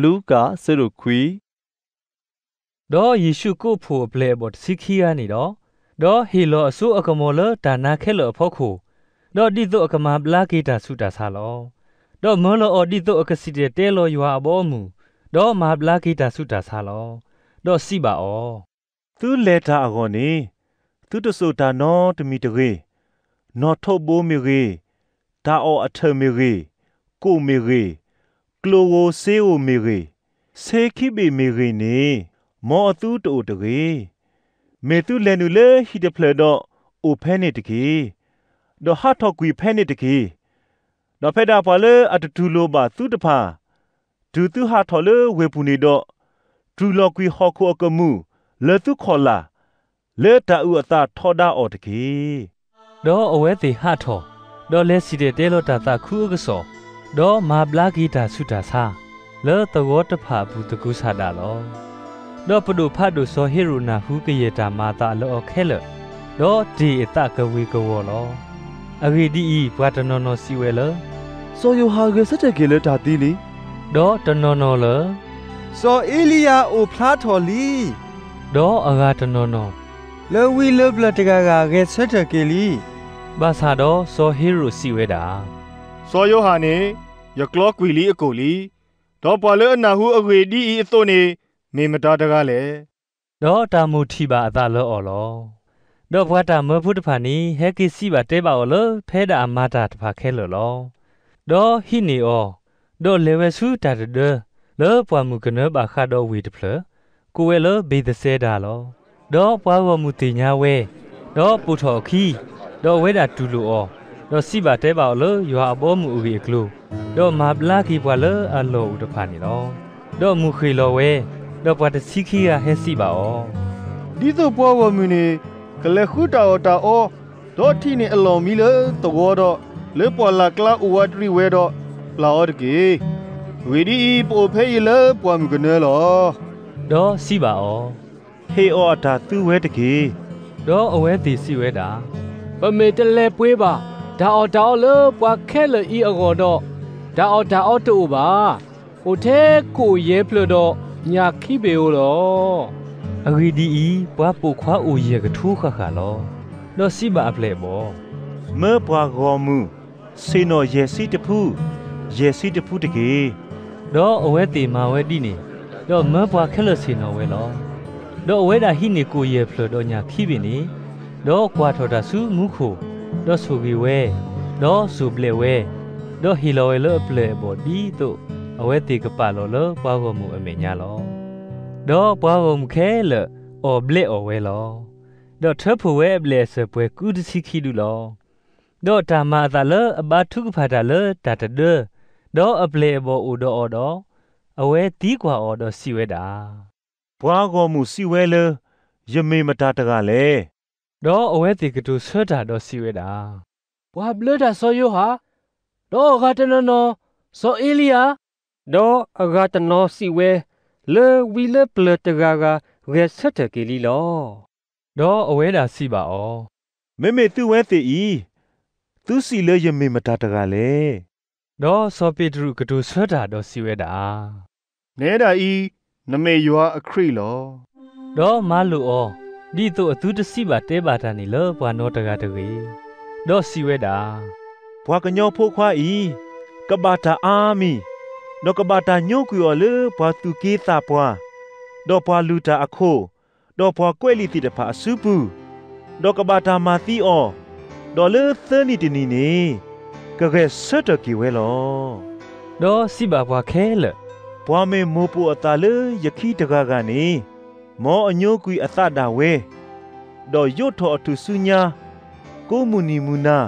လူၤကၣ် အဆၢဒိၣ်ခွံ. ဒီးယ့ၣ်ရှူးကိးဖှိၣ်အပျဲၢ်အဘီၣ်တဆံခံဂၤန့ၣ်ဒီး, ဒီးဟ့ၣ်လီၤအစိအကမီၤလၢတၢ်နါခဲလၢာ်အဖီခိၣ်, ဒီးဒ်သိးအကမၤဘျါက့ၤတၢ်ဆူးတၢ်ဆါလီၤ. ဒီးမၢလီၤအီၤဒ်သိးအကစံၣ်တဲၤတဲလီၤယွၤအဘီအမုၢ်, ဒီးမၤဘျါက့ၤတၢ်ဆူးတၢ်ဆါလီၤ. ဒီးစံးဘၣ်အီၤ, သုလဲၤတၢ်အဂီၢ်န့ၣ်, သုတစိာ်တၢ်နီတမံၤတဂ့ၤ, နီၣ်ထိးဘိမ့ၢ်ဂ့ၤ, တၢ်အီၣ်အထၢၣ်မ့ၢ်ဂ့ၤ, ကိၣ်မ့ၢ်ဂ့ၤ, ကျိၣ်ဧိၤစ့ဧိၤမ့ၢ်ဂ့ၤ, ဆ့ခံဘ့ၣ်မ့ၢ်ဂ့ၤန့ၣ်, မ်အသုတအိၣ်တဂ့ၤ. မ့ၢ်သုလဲၤနုာ်လၢဟံၣ်တဖျၢၣ်ဒီးအိၣ်ဖဲန့ၣ်တက့ၢ်. ဒီးဟးထီၣ်ကွံာ်ဖဲန့ၣ်တက့ၢ်. ဒီးဖဲဒၣ်ပှၤလၢအတတူၢ်လိာ်ဘၣ်သုတဖၣ်, တုၤသုဟးထီၣ်လၢဝ့ၢ်ပူၤန့ၣ်ဒီး, တူၢ်လိာ်ကွံာ်ဟီၣ်ခိၣ်အကမူၣ်လၢသုခီၣ်လာ်, လၢတၢ်အုၣ်အသးထီဒါအီၤတက့ၢ်. ဒီးအဝဲသ့ၣ်ဟးထီၣ်, ဒီးလဲၤစံၣ်တဲၤတဲလီၤတၢ်သးခုအကစီၣ်, ဒီးမၤဘျါက့ၤတၢ်ဆူးတၢ်ဆါ, လၢသဝီတဖၣ်အပူၤသကူးဆးဒးလီၤ. ဒီးပဒိၣ်ဖးဒိၣ်စီၤဟ့ရိာ်နၢ်ဟူကယဲၢ်တၢ်မၤအသးလၢအီၤခဲလၢာ်, ဒီးတ့ၢ်အသးကဝ့ၤကဝီၤလီၤ. အဂ့ၢ်ဒ်အံၤ, ပှၤတနီၤနီၤစံးဝဲလၢ, စီၤယိၤဟၣ်ဂဲၤဆၢထၢၣ်က့ၤလၢတၢ်သံလံ. ဒီးတနီၤနီၤလၢ စီၤအ့လံယၤအိၣ်ဖျါထီၣ်လံ. ဒီးအဂၤတနီၤနီၤ, လၢဝံလၢပျၢၤတဂၤဂၤဂဲၤဆၢထၢၣ်က့ၤလံ. ဘၣ်ဆၣ်ဒီးစီၤဟ့ရိာ်စံးဝဲဒၣ်, စီၤယိၤဟၣ်န့ၣ် ယကျီကွံာ်လံအကိာ်လံ, ဒီးပှၤလၢအနၢ်ဟူအဂ့ၢ်ဒ်အံၤအသိးန့ၣ် မ့ၢ်မတၤတဂၤလဲၣ်. ဒီးတၢ်မိၣ်ထံၣ်ဘၣ်အသးလၢအီၤလီၤ. ဒီးပှၤတၢ်မၢဖိတဖၣ်န့ၣ် ဟဲက့ၤစံးဘၣ်တဲဘၣ်အီၤလၢဖဲဒၣ်အမၤတၢ်တဖၣ်ခဲလၢာ်လီၤ. ဒီးဟံးန့ၢ်အီၤ, ဒီးလဲၤဝဲဆူတၢ်တဒၢ, လၢပှၢ်မုၢ်ကနၢဘၣ်ဃးဒီးဝ့ၢ်တဖျၢၣ်, ကိးဝဲလၢဘ့းသစဲဒါလီၤ. ဒီးပှၤဂီၢ်မုၢ်သ့ၣ်ညါဝဲ, ဒီးပိာ်ထီၣ်အခံ, ဒီးအဝဲဒၣ်တူၢ်လိာ်အီၤ, ဒီးစံးဘၣ်တဲဘၣ်အီၤလၢယွၤအဘီအမုၢ်အဂ့ၢ်အကျိၤ, ဒီးမၤဘျါက့ၤပှၤလၢအလီၢ်အိၣ်တဖၣ်န့ၣ်လီၤ. ဒီးမုၢ်ဃ့ၢ်လီၤဝဲ, ဒီးပှၤတဆံခံဂၤဟဲစံးဘၣ်အီၤ, ဒ်သိးပှၤဂီၢ်မုၢ်န့ၣ် ကလဲၤဃုတၢ်အီၣ်တၢ်အီ, ဒီးထံၣ်န့ၢ်အလီၢ်မံလၢသဝီဒီး, လၢပှၢ်လၢ်ကျါအိၣ်ဝးတရံးဝဲဒီး, ပျၢ်အီၤတက့ၢ်. အဂ့ၢ်ဒ်အံၤ, ပအိၣ်ဖဲအံၤလၢပှၢ်မုၢ်ကနၢလီၤ. ဒီးစံးဘၣ်အီၤ, ဟ့ၣ်အီၤအတၢ်သူဝဲတက့ၢ်. ဒီးအဝဲသ့ၣ်စံးဝဲဒၣ်, ပမ့ၢ်တလဲၤပှ့ၤဘၣ်တၢ်အီၣ်တၢ်အီလၢပှၤခဲလၢာ်အံၤအဂီၢ်ဒီး, တၢ်အီၣ်တၢ်အီတအိၣ်ဘၣ်. အိၣ်ထဲကိၣ်ယဲၢ်ဖျၢၣ်ဒီးညၣ်ခံဘ့ၣ်ဧိၤလီၤ. အဂ့ၢ်ဒ်အံၤ, ပှၤပိာ်ခွါအိၣ်ယဲၢ်ကထိဃၣ်ဃၣ်လီၤ. ဒီးစံးဘၣ်အပျဲၢ်အဘီၣ်, မၢပှၤဂီၢ်မုၢ်ဆ့ၣ်နီၤယဲၢ်ဆံတဖု, ယဲၢ်ဆံတဖုတက့ၢ်. ဒီးအဝဲသ့ၣ်မၤဝဲဒ်န့ၣ်, ဒီးမၢပှၤခဲလၢာ်ဆ့ၣ်နီၤဝဲလီၤ. ဒီးအဝဲဒၣ်ဟံးန့ၢ်ကိၣ်ယဲၢ်ဖျၢၣ်ဒီးညၣ်ခံဘ့ၣ်န့ၣ်, ဒီးကွၢ်ထီၣ်တၢ်ဆူမူခိၣ်, ဒီးဆိၣ်ဂ့ၤဝဲ, ဒီးစိၢ်ဘျဲးဝဲ, ဒီးဟ့ၣ်လီၤဝဲလၢအပျဲၢ်အဘီၣ်ဒ်သိး အဝဲသ့ၣ်ကပာ်လီၤလၢပှၤဂီၢ်မုၢ်အမဲာ်ညါလီၤ. ဒီးပှၤဂီၢ်မုၢ်ခဲလၢာ်အီၣ်ဘျဲးအီၣ်ဝဲလီၤ. ဒီးထၢဖှိၣ်ဝဲအဘျဲၣ်အစၢၢ်ပှဲၤကုတဆံခံဒုလီၤ. ဒီးတၢ်မၤအသးလၢအဘါထုကဖၣ်တၢ်လၢတၢ်တဒၢ, ဒီးအပျဲၢ်အဘီၣ်အိၣ်ဒီးအီၤဒီး, အဝဲသံကွၢ်အီၤဒီးစံးဝဲဒၣ်, ပှၤဂီၢ်မုၢ်စံးဝဲလၢ ယမ့ၢ်မတၤတဂၤလဲၣ်. ဒီးအဝဲသ့ၣ်ကတိၤဆၢတၢ်ဒီးစံးဝဲဒၣ်, ပှၤဘျၢတၢ်စီၤယိၤဟၣ်, ဒီးအဂၤတနီၤနီၤ, စီၤအ့လံယၤ, ဒီးအဂၤတနီၤစံးဝဲ, လၢဝံလၢပျၢၤတဂၤဂၤဂဲၤဆၢထၢၣ်က့ၤလံလီၤ. ဒီးအဝဲဒၣ်စံးဘၣ်အီၤ, မ့မ့ၢ်သုဝဲသ့ၣ်အံၤ, သုစံးလၢယမ့ၢ်မတၤတဂၤလဲၣ်. ဒီးစီၤပ့းတရူးကတိၤဆၢတၢ်ဒီးစံးဝဲဒၣ်, နဲဒၣ်အံၤ, နမ့ၢ်ယွၤအခရံာ်လီၤ. ဒီးမၤလိာ်အီၤ, ဒ်သိးအသုတစံးဘၣ်တဲဘၣ်တၢ်န့ၣ်လၢပှၤနီတဂၤတဂ့ၤ. ဒီးစံးဝဲဒၣ်, ပှၤကညီဖိခွါအံၤ, ကဘၣ်တၢ်အါမံၤ, ဒီးကဘၣ်တၢ်ညိကွံာ်အီၤလၢပှၤသူၣ်က့သးပှၢ်, ဒီးပှၤလုၢ်တၢ်အခိၣ်, ဒီးပှၤကွဲးလံာ်သ့ၣ်တဖၣ်အစုပူၤ, ဒီးကဘၣ်တၢ်မၤသံအီၤ, ဒီးလၢသၢနံၣ်တနံၤန့ၣ်, ကဂဲၤဆၢထၢၣ်က့ၤဝဲလီၤ. ဒီးစံးဘၣ်ပှၤခဲလၢာ်, ပှၤမ့ၢ်မိၢ်ပိာ်အသးလၢယခံတဂၤဂၤန့ၣ်, မ်အညိကွံာ်အသးဒၣ်ဝဲ, ဒီးယိးထီၣ်အထူၣ်စုညါ, ကိးမုၢ်နံၤမုၢ်နၤ,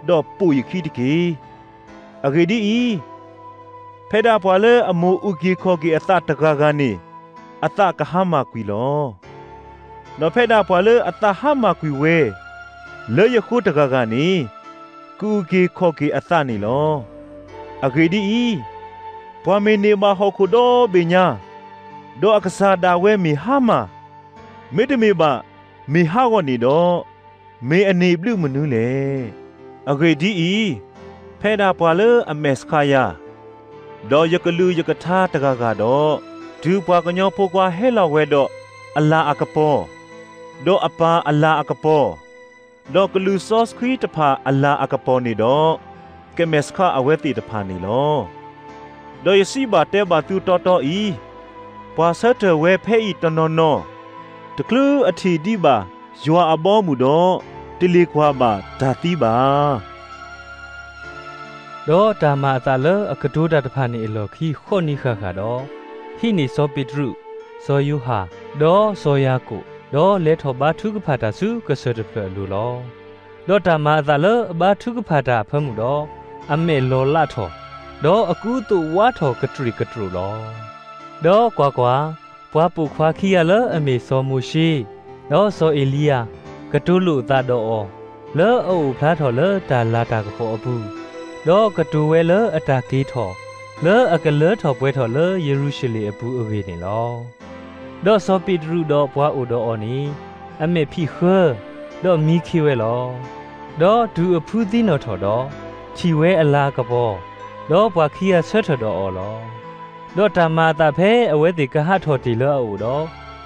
ဒီးပိာ်ယခံတက့ၢ်. အဂ့ၢ်ဒ်အံၤ, ဖဲဒၣ်ပှၤလၢအမိၢ်အုၣ်က့ၤခီၣ်က့ၤအသးတဂၤဂၤန့ၣ်, အသးကဟါမၢ်ကွံာ်လီၤ. ဒီးဖဲဒၣ်ပှၤလၢအသးဟါမၢ်ကွံာ်ဝဲ, လၢယဃိတဂၤဂၤန့ၣ်, ကအုၣ်က့ၤခီၣ်က့ၤအသးန့ၣ်လီၤ. အဂ့ၢ်ဒ်အံၤ, ပှၤမ့ၢ်န့ၢ်ဘၣ်ဟီၣ်ခိၣ်ဒီဘ့ၣ်ညါ, ဒီးအကစၢ်ဒၣ်ဝဲမ့ၢ်ဟါမၢ်, မ့တမ့ၢ်ဘၣ်, မ့ၢ်ဟးဂီၤန့ၣ်ဒီး, မ့ၢ်အန့ၢ်ဘျုးမနုၤလဲၣ်. အဂ့ၢ်ဒ်အံၤ, ဖဲဒၣ်ပှၤလၢအမဲာ်ဆှးယၤ, ဒီးယကလုၢ်ယကထါတဂၤဂၤဒီး, တုၤပှၤကညီဖိခွါဟဲလီၤဝဲဒီးအလၤအကပီၤ, ဒီးအပၢ်အလၤအကပီၤ, ဒီးကလူးစီဆှံတဖၣ်အလၤအကပီၤန့ၣ်ဒီး, ကမဲာ်ဆှးအဝဲသ့ၣ်တဖၣ်န့ၣ်လီၤ. ဒီးယစံးဘၣ်တဲဘၣ်သုတီတီအံၤ, ပှၤဆၢထၢၣ်ဝဲဖဲအံၤတနီၤနီၤ, တချုးအထံၣ်ဒံးဘၣ်ယွၤအဘီအမုၢ်ဒီး, တလ့ၤကွၢ်ဘၣ်တၢ်သံဘၣ်. ဒီးတၢ်မၤအသးလၢအကတိၤတၢ်တဖၣ်န့ၣ်အလီၢ်ခံဃိးနံၤဃၣ်ဃၣ်ဒီး, ဟံးန့ၢ်စီၤပ့းတရူး, စီၤယိၤဟၣ်, ဒီးစီၤယၤကိာ်, ဒီးလဲၤထီၣ်ဘါထုကဖၣ်တၢ်ဆူကစၢၢ်တဖျၢၣ်အလိၤလီၤ. ဒီးတၢ်မၤအသးလၢအဘါထုကဖၣ်တၢ်အဖၢမုၢ်ဒီး, အမဲာ်လီၤလးထီၣ်, ဒီးအကူအသိးဝါထီၣ်ကတြူာ်ကတြိာ်လီၤ. ဒီးကွၢ်ကွၢ်, ပှၤပိာ်ခွါခံဂၤလၢအမ့ၢ်စီၤမိၤၡ့, ဒီးစီၤအ့ၤလံယၤ, ကတိၤလိာ်အသးဒီးအီၤ, လၢအအိၣ်ဖျါထီၣ်လၢတၢ်လၤတၢ်ကပီၤအပူၤ, ဒီးကတိၤဝဲလၢအတၢ်က့ၤထီၣ်, လၢအကလၢထီၣ်ပှဲၤထီၣ်လၢယရူၤၡလ့ၣ်အပူၤအဂ့ၢ်န့ၣ်လီၤ. ဒီးစီၤပ့းတရူးဒီးပှၤအိၣ်ဒီးအီၤန့ၣ်, အမဲာ်ဖံးဃၢ, ဒီးမံခ့ဝဲလီၤ. ဒီးတုၤအဖုသံနီၣ်ထီၣ်ဒီး, ထံၣ်ဝဲအလၤအကပီၤ, ဒီးပှၤခံဂၤဆၢထၢၣ်ဒီးအီၤလီၤ. ဒီးတၢ်မၤအသးဖဲအဝဲသ့ၣ်ကဟးထီၣ်တ့ၢ်လၢအအိၣ်ဒီး,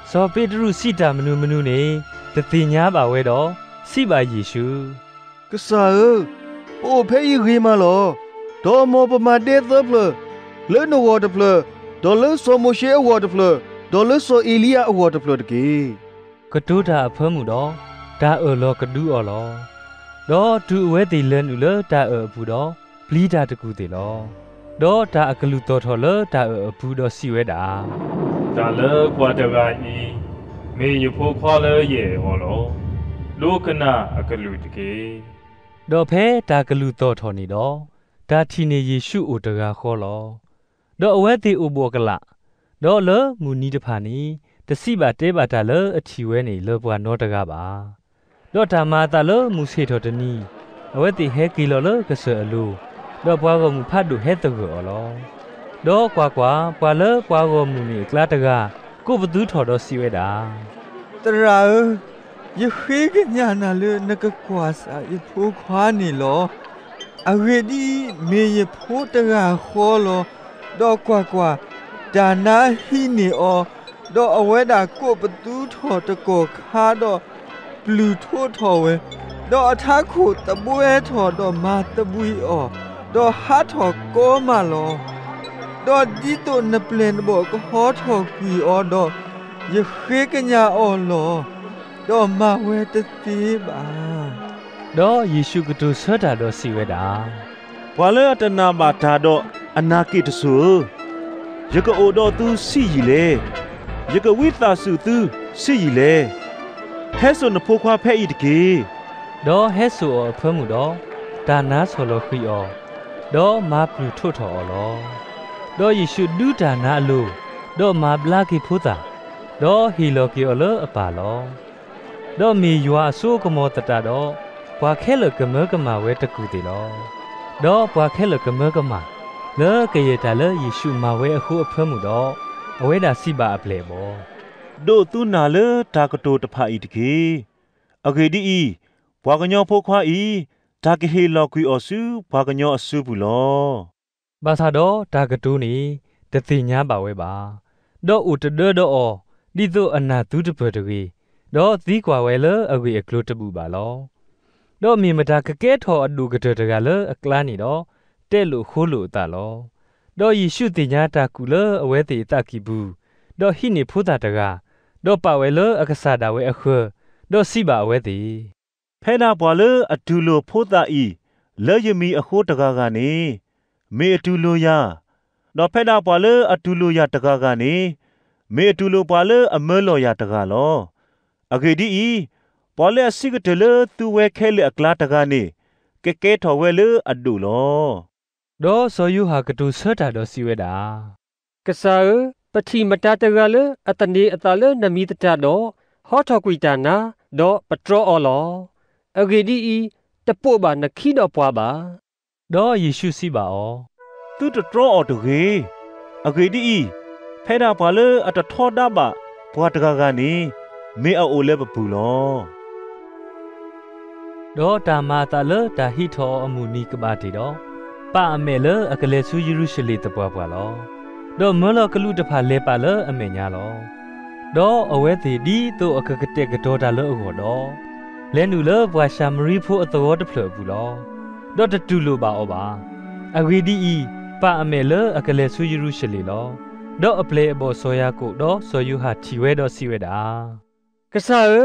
စီၤပ့းတရူးစံးတၢ်မနုၤမနုၤန့ၣ်, တသ့ၣ်ညါဘၣ်ဝဲဒီး, စံးဘၣ်ယ့ၣ်ၡူး, ကစၢ်ဧၢ, ပအိၣ်ဖဲအံၤဂ့ၤမးလီၤ. ဒီးမ်ပမၤဒဲသၢဖျၢၣ်, လၢနဂီၢ်တဖျၢၣ်, ဒီးလၢစီၤမိၤၡ့အဂီၢ်တဖျၢၣ်, ဒီးလၢစီၤအ့ၤလံယၤအဂီၢ်တဖျၢၣ်တက့ၢ်. ကတိၤတၢ်အဖၢမုၢ်ဒီး, တၢ်အၢၣ်လီၤကဒုအီၤလီၤ. ဒီးတုၤအဝဲသ့ၣ်လဲၤနုာ်လၢတၢ်အၢၣ်အပူၤဒီး, ပျံၤတၢ်တကူၢ်သ့ၣ်လီၤ. ဒီးတၢ်အကလုၢ်သီၣ်ထီၣ်လၢတၢ်အၢၣ်အပူၤဒီးစံးဝဲဒၣ်, တၢ်လၢပှၤတဂၤအံၤ, မ့ၢ်ယဖိခွါလၢယအဲၣ်အီၤလီၤ. ဒိကနၣ်အကလုၢ်တက့ၢ်. ဒီးဖဲတၢ်ကလုၢ်သီၣ်ထီၣ်န့ၣ်ဒီး, တၢ်ထံၣ်န့ၢ်ယ့ၣ်ၡူးအိၣ်တဂၤဃီလီၤ. ဒီးအဝဲသ့ၣ်အိၣ်ဘှီၣ်ကလာ်, ဒီးလၢမုၢ်နံၤတဖၣ်န့ၣ်, တစံးဘၣ်တဲဘၣ်တၢ်လၢအထံၣ်ဝဲန့ၣ်လၢပှၤနီတဂၤဘၣ်. ဒီးတၢ်မၤအသးလၢမုၢ်ဆ့ၣ်ထီၣ်တနံၤ, အဝဲသ့ၣ်ဟဲက့ၤလီၤလၢကစၢၢ်အလိၤ, ဒီးပှၤဂီၢ်မုၢ်ဖးဒိၣ်ဟဲသဂၢၢ်အီၤလီၤ. ဒီးကွၢ်ကွၢ်, ပှၤလၢပှၤဂီၢ်မုၢ်န့ၣ်အကျါတဂၤ, ကိးပသူထီၣ်ဒီးစံးဝဲဒၣ်, သရၣ်ဧၢ, ယဃ့ကညးနၤလၢနကကွၢ်စၢ်ယဖိခွါန့ၣ်လီၤ. အဂ့ၢ်ဒ်အံၤ, မ့ၢ်ယဖိတဂၤဃီလီၤ. ဒီးကွၢ်ကွၢ်, တၢ်နါဟံးန့ၢ်အီၤ, ဒီးအဝဲဒၣ်ကိးပသူထီၣ်တကီၢ်ခါဒီးပျုၢ်ထိးထီၣ်ဝဲ, ဒီးအထးခိၣ်သဘှဲထီၣ်ဒီးမၤသဘှံးအီၤ, ဒီးဟးထီၣ်ကီမးလီၤ. ဒီးဒ်သိးနပျဲၢ်နဘီၣ်ကဟီထီၣ်ကွံာ်အီၤဒီး, ယဃ့ကညးအီၤလီၤ. ဒီးမၤဝဲတသ့ဘၣ်. ဒီးယ့ၣ်ၡူးကတိၤဆၢတၢ်ဒီးစံးဝဲဒၣ်, ပှၤလၢအတနာ်ဘၣ်တၢ်ဒီးအနၢ်က့ၣ်တစိၤဧၢ, ယကအိၣ်ဒီးသုဆံးယံာ်လဲၣ်. ယကဝံသးစူၤသုဆံးယံာ်လဲၣ်. ဟဲစိာ်နဖိခွါဖဲအံၤတက့ၢ်. ဒီးဟဲစိာ်အီၤအဖၢမုၢ်ဒီး, တၢ်နါဆီၣ်လီၤဃံၤအီၤ, ဒီးမၤပျုၢ်ထိးထီၣ်အီၤလီၤ. ဒီးယ့ၣ်ၡူးဒုးတၢ်နါအလိၤ, ဒီးမၤဘျါက့ၤဖိသၣ်, ဒီးဟ့ၣ်လီၤက့ၤအီၤလၢအပၢ်လီၤ. ဒီးမ့ၢ်ယွၤအစိအကမီၤသတးဒီး, ပှၤခဲလၢာ်ကမၢကမၣ်ဝဲတကူၢ်သ့ၣ်လီၤ. ဒီးပှၤခဲလၢာ်ကမၢကမၣ်, လၢကယဲၢ်တၢ်လၢယ့ၣ်ၡူးမၤဝဲအဃိအဖၢမုၢ်ဒီး, အဝဲဒၣ်စံးဘၣ်အပျဲၢ်အဘီၣ်, ဒိးသန့ၤလၢတၢ်ကတိၤတဖၣ်အံၤတက့ၢ်. အဂ့ၢ်ဒ်အံၤ, ပှၤကညီဖိခွါအံၤ, တၢ်ကဟ့ၣ်လီၤကွံာ်အီၤဆူပှၤကညီအစုပူၤလီၤ. ဘၣ်ဆၣ်ဒီးတၢ်ကတိၤန့ၣ်, တသ့ၣ်ညါဘၣ်ဝဲဘၣ်. ဒီးအိၣ်တဒၢဒီးအီၤ, ဒ်သိးအနၢ်သုတပၢၢ်တဂ့ၤ, ဒီးသံကွၢ်ဝဲလၢအဂ့ၢ်အကျိၤတဘူၣ်ဘၣ်လီၤ. ဒီးမ့ၢ်မတၤကကဲထီၣ်အဒိၣ်ကတၢၢ်တဂၤလၢအကျါန့ၣ်ဒီး, တဲလိာ်ဃိလိာ်အသးလီၤ. ဒီးယ့ၣ်ၡူးသ့ၣ်ညါတၢ်ကူၣ်လၢအဝဲသ့ၣ်အသးကံၢ်ပူၤ, ဒီးဟံးန့ၢ်ဖိသၣ်တဂၤ, ဒီးပာ်ဝဲလၢအကစၢ်ဒၣ်ဝဲအဃၢၤ, ဒီးစံးဘၣ်အဝဲသ့ၣ်, ဖဲဒၣ်ပှၤလၢအတူၢ်လိာ်ဖိသၣ်အံၤ, လၢယမံၤအဃိတဂၤဂၤန့ၣ်, မ့ၢ်အတူၢ်လိာ်ယၤ, ဒီးဖဲဒၣ်ပှၤလၢအတူၢ်လိာ်ယၤတဂၤဂၤန့ၣ်, မ့ၢ်အတူၢ်လိာ်ပှၤလၢအမၢလီၤယၤတဂၤလီၤ. အဂ့ၢ်ဒ်အံၤ, ပှၤလၢအစံးကတၢၢ်လၢသုဝဲခဲလၢာ်အကျါတဂၤန့ၣ်, ကကဲထီၣ်ဝဲလၢအဒိၣ်လီၤ. ဒီးစီၤယိၤဟၣ်ကတိၤဆၢတၢ်ဒီးစံးဝဲဒၣ်, ကစၢ်ဧၢ, ပထံၣ်မတၤတဂၤလၢအသန့ၤအသးလၢနမံၤသတးဒီး, ဟီထီၣ်ကွံာ်တၢ်နါ, ဒီးပတြီအီၤလီၤ. အဂ့ၢ်ဒ်အံၤ, တပိာ်ဘၣ်နခံဒီးပှၤဘၣ်. ဒီးယ့ၣ်ၡူးစံးဘၣ်အီၤ, သုတတြီအီၤတဂ့ၤ. အဂ့ၢ်ဒ်အံၤ, ဖဲဒၣ်ပှၤလၢအတထီဒါဘၣ်ပှၤတဂၤဂၤန့ၣ်, မ့ၢ်အအိၣ်လၢပပူၤလီၤ. ဒီးတၢ်မၤအသးလၢတၢ်ဟံးထီၣ်အီၤအမုၢ်နံၤကဘၣ်တ့ၢ်ဒီး, ပာ်အမဲာ်လၢအကလဲၤဆူယရူၤၡလ့ၣ်သပှၢ်ပှၢ်လီၤ. ဒီးမၢလီၤကလူးတဖၣ်လဲၤပာ်လၢအမဲာ်ညါလီၤ. ဒီးအဝဲသ့ၣ်ဒ်သိးအကကတဲာ်ကတီၤတၢ်လၢအဂီၢ်ဒီး, လဲၤနုာ်လၢပှၤၡၤမရံဖိအသဝီတဖျၢၣ်အပူၤလီၤ. ဒီးတတူၢ်လိာ်ဘၣ်အီၤဘၣ်. အဂ့ၢ်ဒ်အံၤ, ပာ်အမဲာ်လၢအကလဲၤဆူယရူၤၡလ့ၣ်လီၤ. ဒီးအပျဲၢ်အဘီၣ်စီၤယၤကိာ်ဒီးစီၤယိၤဟၣ်ထံၣ်ဝဲဒီးစံးဝဲဒၣ်, ကစၢ်ဧ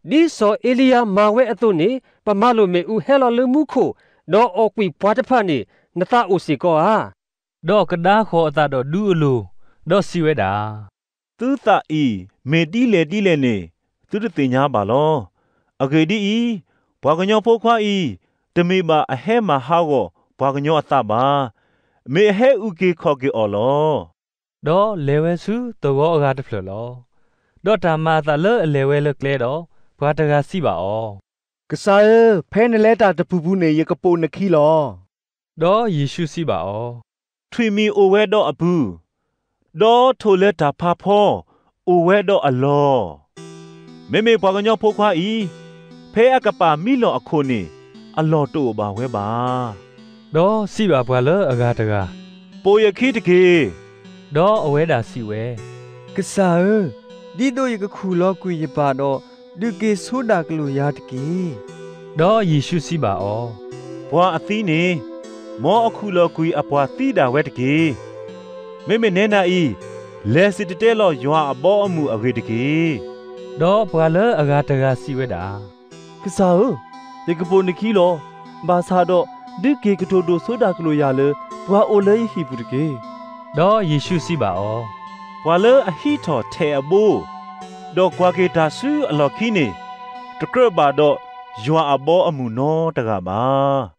ၢ, ဒ်စီၤအ့လံယၤမၤဝဲအသိးန့ၣ်, ပမၤလိာ်မ့ၣ်အူဟဲလီၤလၢမူခိၣ်, ဒီးအီၣ်ကွံာ်ပှၤတဖၣ်န့ၣ်, နသးအိၣ်စ့ၢ်ကီးဧါ. ဒီးကဒါဃီၤအသးဒီးဒူအလိၤ, ဒီးစံးဝဲဒၣ်, သုသးအံၤမ့ၢ်ဒ်လဲၣ်ဒ်လဲၣ်န့ၣ်, သုတသ့ၣ်ညါဘၣ်လီၤ. အဂ့ၢ်ဒ်အံၤ, ပှၤကညီဖိခွါအံၤ, တမ့ၢ်ဘၣ်အဟဲမၤဟးဂီၤပှၤကညီအသးဘၣ်. မ့ၢ်အဟဲအုၣ်က့ၤခီၣ်က့ၤအီၤလီၤ. ဒီးလဲၤဝဲဆူသဝီအဂၤတဖျၢၣ်လီၤ. ဒီးတၢ်မၤအသးလၢအလဲၤဝဲလၢကျဲဒီး, ပှၤတဂၤစံးဘၣ်အီၤ, ကစၢ်ဧၢ, ဖဲနလဲၤတၢ်တပူၤပူၤန့ၣ် ယကပိာ်နခံလီၤ. ဒီးယ့ၣ်ၡူးစံးဘၣ်အီၤ, ထွံၣ်မံၤအိၣ်ဝဲဒီးအပုၢ်, ဒီးထိၣ်လၢတၢ်ဖးဖီအိၣ်ဝဲဒီးအလီၢ်, မ့မ့ၢ်ပှၤကညီဖိခွါအံၤ, ဖဲအကပာ်မံလီၤအခိၣ်န့ၣ်, အလီၢ်တအိၣ်ဘၣ်ဝဲဘၣ်. ဒီးစံးဘၣ်ပှၤလၢအဂၤတဂၤ, ပိာ်ယခံတက့ၢ်. ဒီးအဝဲဒၣ်စံးဝဲ, ကစၢ်ဧၢ, ဒ်သိးယကခူၣ်လီၤကွံာ်ယပၢ်ဒီး, ဒုးက့ၤဆိဒၣ်ကလိာ်ယၤတက့ၢ်. ဒီးယ့ၣ်ၡူးစံးဘၣ်အီၤ, ပှၤအသံန့ၣ်, မ်အခူၣ်လီၤကွံာ်အပှၤသံဒၣ်ဝဲတက့ၢ်. မ့မ့ၢ်နဲဒၣ်အံၤ, လဲၤစံၣ်တဲၤတဲလီၤယွၤအဘီအမုၢ်အဂ့ၢ်တက့ၢ်. ဒီးပှၤလၢအဂၤတဂၤစံးဝဲဒၣ်, ကစၢ်ဧၢ, ယကပိာ်နခံလီၤ. ဘၣ်ဆၣ်ဒီးဒုးက့ၤကတိၤဒိၣ်ဆိဒၣ်ကလိာ်ယၤလၢ ပှၤအိၣ်လၢယဟံၣ်ပူၤတက့ၢ်. ဒီးယ့ၣ်ၡူးစံးဘၣ်အီၤ, ပှၤလၢအဟံးထီၣ်ထဲးအဘိ, ဒီးကွၢ်က့ၤတၢ်ဆူအလီၢ်ခံန့ၣ်, တကြၢးဘၣ်ဒီးယွၤအဘီအမုၢ်နီတဂၤဘၣ်.